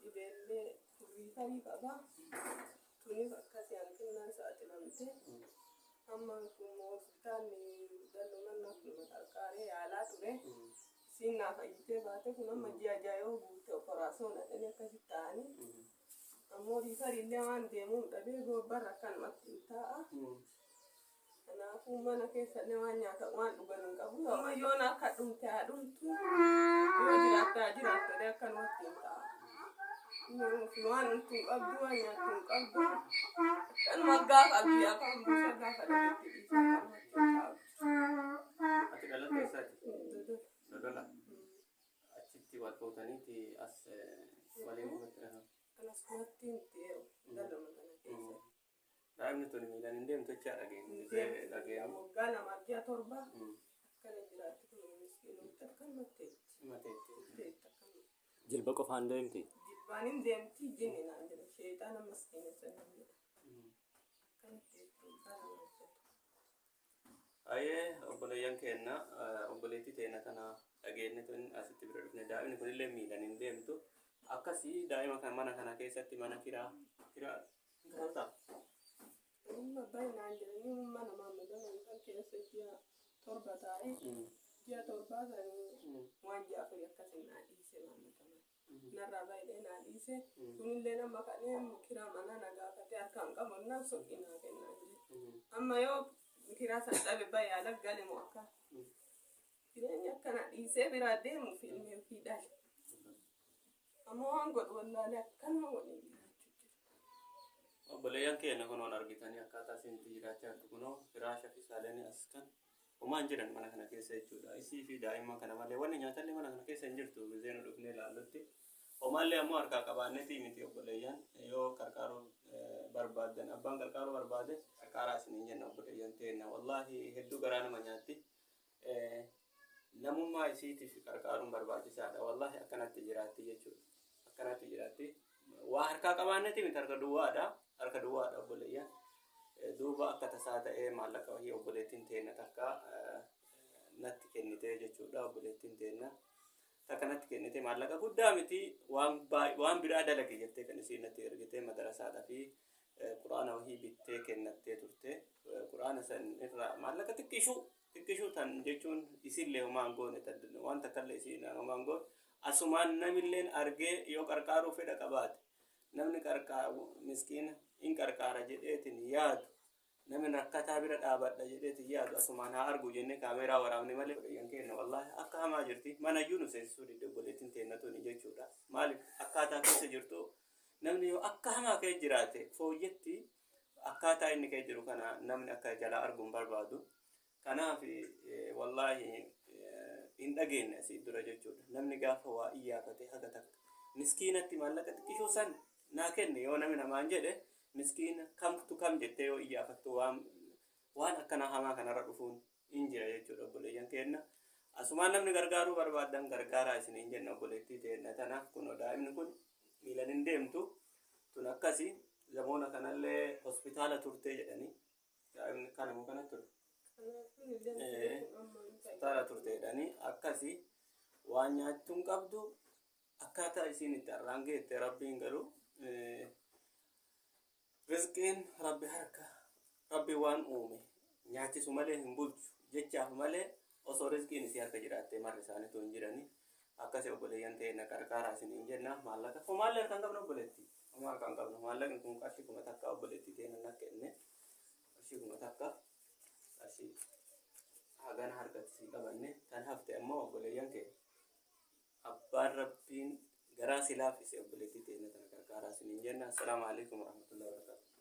Dhibeellee riifarii qaba. Tunis akkasii hanqinnaan saaxilamte. Amma kun hospitaalli dallumannaa kun qarqaaree yaalaa ture. Isiin naa fayyitee baate kun amma ji'a ja'a yoo guute operaasoon dhaqanii akkasitti ta'anii. Ammoo riifariillee waan deemuun dhabee goobbarra akkanumatti hin taa'a. Kanaafuu mana keessallee waan nyaata waan dhugan hin qabu. Amma yoon akka dhumte haa dhumtu. Yoo jiraatte haa jiraattu jedhee akkanumatti hin taa'a. Waan dhumtu hin qabdu, waan nyaattu hin qabdu. Akkanuma gaafa abdii afaan buusa gaafa dhabetti dhiisa akkanumatti hin taa'u. Ati dhalatte eessaati? Dodola. Dodola. Achitti wal fuutaniiti as waliin buufatte. Akkasumatti hin ta'e dalluma kana keessa. Daa'imni tuni miilaan hin deemtu jechaa dhageenye. Dhageenye. Waggaa 2 ji'a 7 akkana jiraatti kun miskiinumti akkanumatti teetti. Mateetti. Teetti akkanumatti. Jilba qofaan deemti. Jilbaan hin deemti jinni naan jedha. Sheexaana miskiina sana jedha. Akkanatti teetti waggaa 2 ji'a 7. Baay'ee obboleeyyan keenya, obboleettii teenya tana dhageenye tun asitti bira dhufne. Daa'imni kunillee miilaan hin deemtu. Akkasii daa'ima kan mana kana keessatti mana kiraa hin kafaltaa? Amma baay'inaan jedhanii mana maamiltoota kan keessa ji'a 7 taa'ee ji'a 7 sanii waan ji'a 4 akkasii naa dhiise maamiltoota. Narraa baay'ee naa dhiise. Kunillee nama kanneen kiraa manaa na gaafate harkaan qabu naan soqii naa kennaa jedhe. Amma yoo kiraa san dhabe baay'ee ala gale moo akka jireenya akkana dhiisee biraa deemu fiilmii ofii dhale. Ammoo waan godhu wallaalee akkanuma waliin jiraachuu jira. Obboleeyyan keenya, kunoon argitanii akkaataa isin itti jiraachaa jirtu. Kunoo firaasha fi saalanii as kan homaan jiran mana kana keessa jechuudha. Isii fi daa'imman kana malee wanni nyaatallee mana kana keessa hin jirtu gizee nu dhufnee ilaallutti. Homaallee ammoo harkaa qabaannetii miti. Obboleeyyan, yoo qarqaaruu barbaaddan, abbaan qarqaaruu barbaade qarqaaraa isiniin jenna. Obboleeyyan teenna, wallaahi hedduu garaa nama nyaatti. Namummaa isiitiif qarqaaruun barbaachisaadha. Wallaahi akkanatti jiraatti jechuudha. Akkanatti jiraatti. Waa harkaa qabaannetii miti, harka duwwaadha. Harka duwwaadha, obboleeyyan. Duuba akka tasaa ta'ee maallaqa wahii obboleettiin teenna takka natti kennite jechuudha. Obboleettiin teenna takka natti kennite. Maallaqa guddaa miti, waan biraa dalage jettee kan isiin natti ergite madarasaadhaa fi quraana wahii bittee kennattee turte. Quraana san irraa maallaqa xiqqishuu xiqqishuu tan jechuun isillee homaan goone, waan takkallee isiin homaan goone. Asumaan namilleen argee yoo qarqaaruu fedha qabaate, namni qarqaaru miskiina in qarqaara jedheetiin yaadu, namni rakkataa bira dhaabadha jedheetiin yaadu asumaan haa argu jennee kaameeraa waraabne malee. Obboleeyyan keenya, wallaahi akka hamaa jirti. Manayyuu nu seensisuu didde obboleettiin teenna tuni jechuudha. Maaliif akkaataa keessa jirtu, namni yoo akka hamaa kee jiraate fooyyetti akkaataa inni kee jiru kana namni akka jalaa arguu hin barbaadu. Kanaaf wallaahi hin dhageenye asii dura jechuudha. Namni gaafa waa iyyaafate haga takka miskiinatti maallaqa xiqqishuu san naa kenne yoo namni namaan jedhe, miskiina kamtu kam jettee yoo iyyaafattu waan akkanaa hamaa kanarra dhufuun hin jira jechuudha. Obboleeyyan keenya, asumaan namni gargaaruu barbaadan gargaaraa isiniin jenna. Obboleettii teenna tana kunoo daa'imni kun miilan hin deemtu tun. Akkasi zamoona kanallee hospitaala turtee jedhanii. Daa'imni kana moo kana ture? Hospitaala turte jedhanii. Akkasi waan nyaachuu hin qabdu. Akkaataa isiin itti har'aan geette rabbiin garuu rizqiin rabbi harka rabbi waan uume nyaachisu malee hin bulchu jechaaf malee, osoo rizqiin isii harka jiraattee marri isaaniitu hin jirani. Akkasi obboleeyyan ta'e na qarqaaraa isiniin jenna. Maallaqa homaallee harkaan qabnu, obboleetti, homaa harkaan qabnu. Maallaqni kun qarshii 1000 obboleettii ta'e na kenne. Qarshii 1000, qarshii hagana harkatti sii qabanne. Tan hafte ammoo, obboleeyyan kee, abbaan rabbiin garaa si laaffise obboleettii ta'e tana qarqaaraa isiniin jenna. Assalaamu alaikum warahmatullahi wabarakatuh.